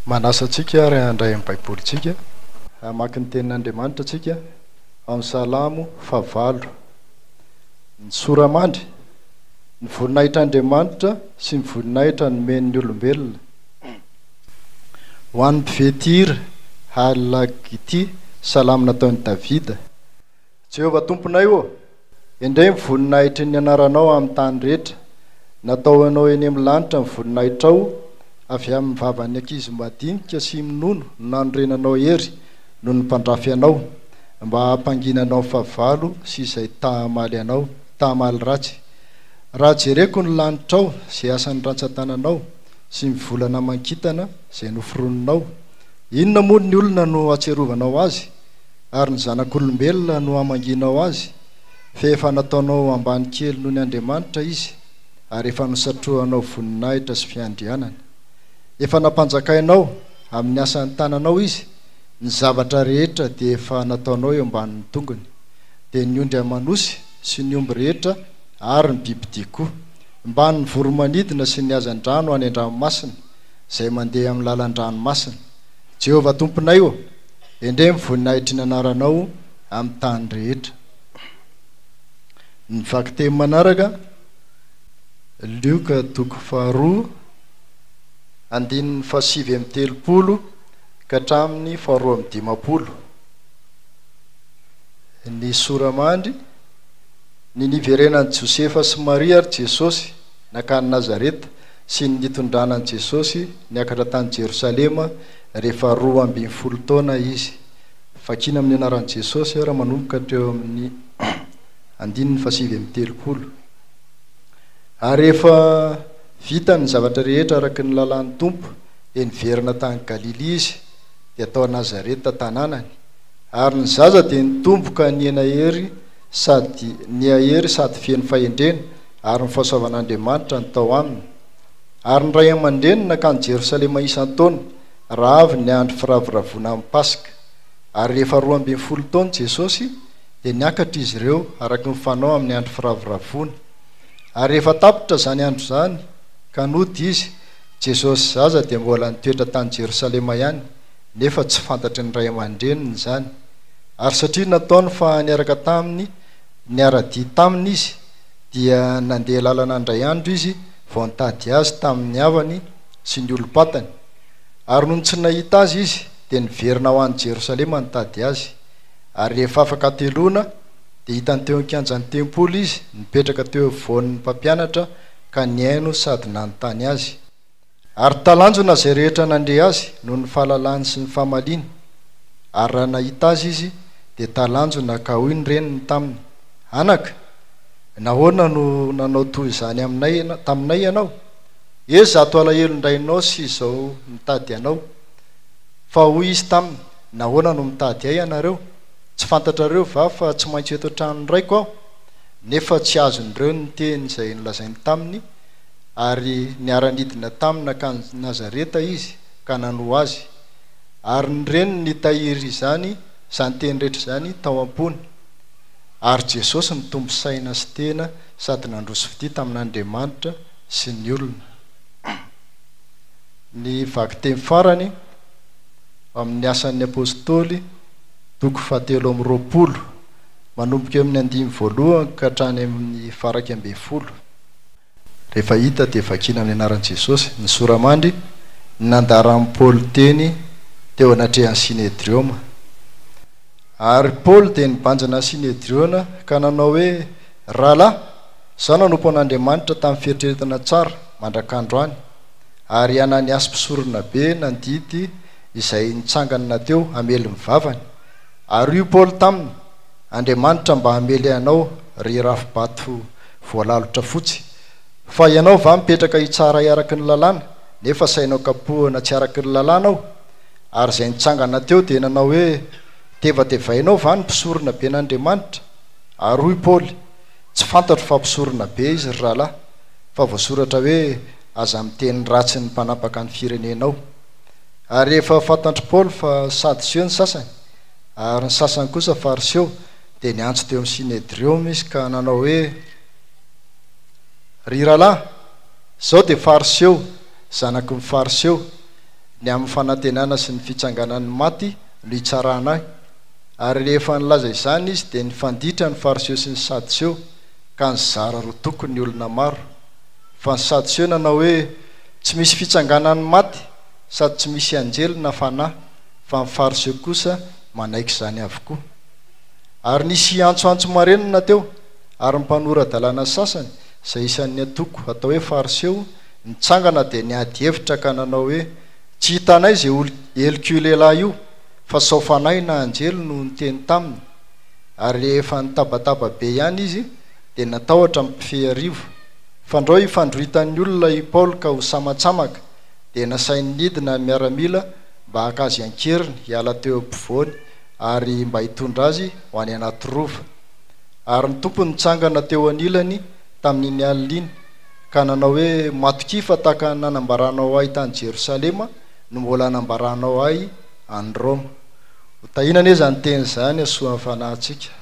Manasa antsika ary handray ny Baibolintsika. Hamaky ny Tenin'Andriamanitra isika ao amin'ny Salamo fahavalo. Ny sora-mandry, ny voninahitr'Andriamanitra sy ny voninahitra nomen'ny olombelona. Ho an'ny mpiventy hira, Halagity, Salamo nataon'i Davida. Jehovah Tomponay ô, endrey ny voninahitry ny anaranao amin'ny tany rehetra. Nataonao eny amin'ny lanitra ny voninahitrao, avy amin'ny vavan'ny ankizy madinika sy minono no nanorenanao hery noho ny mpandrafy anao, mba hampanginanao ny fahavalo sy izay ta hamaly anao, ta hamaly ratsy. Raha jereko ny lanitrao, izay asan'ny rantsan-tananao, sy ny volana aman-kintana izay noforoninao, inona moa ny olona no hahatsiarovanao azy? Ary ny zanak'olombelona no hamangianao azy? Fa efa nataonao ambany kely noho ny andriamanitra izy, ary efa nosatrohanao voninahitra sy fiandrianana. Efa nampanjakainao amin'ny asan'ny tananao izy, ny zavatra rehetra dia efa nataonao eo ambanin'ny tongony, dia ny ondry aman'osy sy ny omby rehetra ary ny bibidia koa, mbanin'ny voro-manidina sy ny hazandrano any an-dranomasina, izay mandeha amin'ny lalan-dranomasina. Jehovah Tomponay ô, endrey ny voninahitry ny anaranao amin'ny tany rehetra. Ny vakiteny manaraka, Lioka toko faharoa, andininy fahasivy amby telopolo ka hatramin'ny faharoa amby dimampolo. Ny sora-mandry, ny niverenan'i Josefa sy Maria ary Jesosy nankany Nazareta sy ny nitondrana an'i Jesosy niakatra tany Jerosalema rehefa 12 taona izy. Vakina amin'ny anaran'i Jesosy ary manomboka hatreo amin'ny andininy fahasivy amby telopolo. Ary rehefa vitany ny zavatra rehetra araka ny lalàn'ny Tompo, dia niverina tany Galilia izy, dia tao Nazareta tanànany. Ary ny zaza dia nitombo ka nihena hery sady nihahery sady feno fahendrena, ary ny fahasoavan'Andriamanitra no tao aminy. Ary ny ray aman-dreniny nankany Jerosalema isan-taona, raha avy ny andro firavoravoana amin'ny Paska. Ary rehefa 12 taona Jesosy, dia niakatra izy ireo araka ny fanao amin'ny andro firavoravoana. Ary rehefa tapitra izany andro izany, ka nody izy, Jesosy zaza dia mbola nitoetra tany Jerosalema ihany, nefa tsy fantatry ny ray aman-dreniny izany. Ary satria nataony fa niaraka taminy, niara-dia taminy izy, dia nandeha lalana indray andro izy vao nitady azy tamin'ny havany sy ny olom-pantany. Ary nony tsy nahita azy izy, dia niverina ho any Jerosalema nitady azy. Ary rehefa afaka hateloana, dia hitany teo an-kianjan'ny tempoly izy, nipetraka teo afovoan'ny mpampianatra ka nihaino sady nanontany azy. Ary talanjona izay rehetra nandre azy noho ny fahalalany sy ny famaliany. Ary raha nahita azy izy, dia talanjona ka hoy ny reniny taminy, Anaka, nahoana no nanao toy izany aminay taminay ianao? Izato alahelon-drainao sy izao mitady anao. Fa hoy izy taminy, Nahoana no mitady ahy ianareo? Tsy fantatrareo va fa tsy maintsy eto an-tranon'ny raiko aho? Nefa tsy azon'ireo ny teny izay nolazainy taminy, ary niara-nidina taminy nankany Nazareta izy ka nanoa azy. Ary ny reniny nitahiry izany izany teny rehetra izany tao am-pony. Ary Jesosy nitombo saina sy tena sady nandroso fitia tamin'Andriamanitra sy ny olona. Ny vakiteny farany amin'ny Asan'ny Apostoly, toko fahatelo amby roapolo, manomboka eo amin'ny andininy voalohany ka hatrany amin'ny faha-iraika ambin'ny folo. Rehefa hita dia vakina amin'ny anaran'i Jesosy ny sora-mandry nandaran'i Paoly teny teo anatrehan'ny Synedrioma. Ary Paoly dia nibanjina ny Synedriona ka nanao hoe, Rahalahy, izaho nanompo an'Andriamanitra tamin'ny fieritreretana tsara mandrak'androany. Ary i Ananiasy mpisoronabe nandidy izay nitsangana teo hamely ny vavany. Ary hoy Paoly taminy, Andriamanitra mba hamely anao, ry rafi-bato voalalotra fotsy. Fa ianao va mipetraka hitsara ahy araka ny lalàna, nefa sainao kapohina tsy araka ny lalàna aho? Ary izay nitsangana teo dia nanao hoe, Tevatevainao va ny mpisorona ben'Andriamanitra? Ary hoy Paoly, Tsy fantatro fa mpisorona be izy, ry rahalahy, fa voasoratra hoe, Aza miteny ratsy ny mpanapaka ny firenenao. Ary rehefa fantatr'i Paoly fa Sadoseo ny sasany, ary ny sasany kosa Fariseo, dia niantso teo amin'ny Synedrioma izy ka nanao hoe, Ry rahalahy, izaho dia Fariseo, zanaky ny Fariseo. Ny amin'ny fanantenana sy ny fitsanganan'ny maty no hitsarana ahy. Ary rehefa nilaza izany izy, dia nifanditra ny Fariseo sy ny Sadoseo, ka nizara roa toko ny olona maro. Fa ny Sadoseo nanao hoe, Tsy misy fitsanganan'ny maty, sady tsy misy anjely na fanahy, fa ny Fariseo kosa manaiky izany avokoa. Ary nisy antsoantso marenina teo, ary ny mpanora-dalàna sasany, izay isan'ny antoko atao hoe Fariseo, nitsangana dia niady hevitra ka nanao hoe, Tsy hitanay izay ol helok'io lehilahy io, fa sao fanahy na anjely no niteny taminy. Ary rehefa nitabataba be ihany izy, dia natahotra ny mpifehy arivo, fandrao hifandrohitan'ny olona i Paoly ka ho samatsamaka, dia nasainy nidina ny miaramila mba haka azy an-keriny hiala teo ampovoany ary mba hitondra azy ho any anaty rova. Ary ny Tompo nitsangana teo anilany tamin'iny alina iny, ka nanao hoe, Matokia fa tahaka ny nanambaranao ahy tany Jerosalema no mbola hanambaranao ahy any Roma. Ho tahiana anie izany teny izany hahasoa ny fanahintsika.